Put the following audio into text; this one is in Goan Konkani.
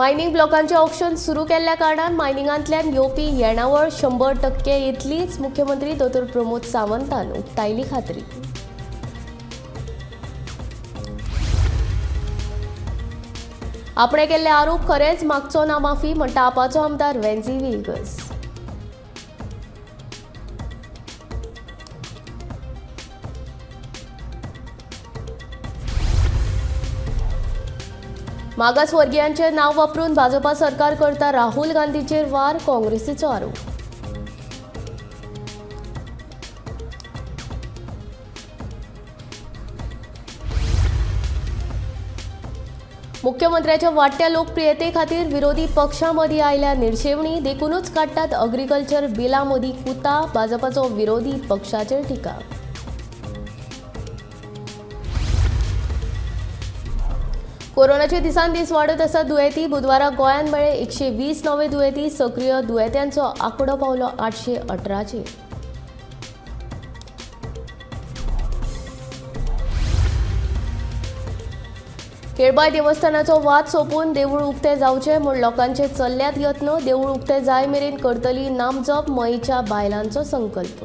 मायनिंग ब्लॉकांचे ऑक्शन सुरू केल्ल्या कारणान मायनिंगांतल्यान येवपी येणावळ 100% येतलीच, मुख्यमंत्री दोतोर प्रमोद सावंतान उक्तायली खात्री. आपणे केल्ले आरोप खरेंच, मागचो ना माफी म्हणटा आपाचो आमदार वेन्झी व्हिएगस. मागासवर्गीयांचे नाव वापरून भाजपा सरकार करता राहुल गांधीचेर वार, काँग्रेसीचो आरोप. मुख्यमंत्र्याच्या वाडट्या लोकप्रियते खातीर विरोधी पक्षां मदीं आयल्या निर्शेवणी, देखूनच काडटात अग्रीकल्चर बिलां मदीं कुता, भाजपाचो विरोधी पक्षाचेर टिका. कोरोनाचे दिसान दीस वाडत आसा दुयेंती, बुधवारा गोंयांत मेळ्ळे 120 नवे दुयेंती, सक्रीय दुयेंत्यांचो आंकडो पावलो 818चेर. केळबाय देवस्थानाचो वाद सोंपून देवूळ उक्तें जावचें म्हूण लोकांचे चल्ल्यात यत्न, देवूळ उक्तें जाय मेरेन करतली नामजप, मयेच्या बायलांचो संकल्प.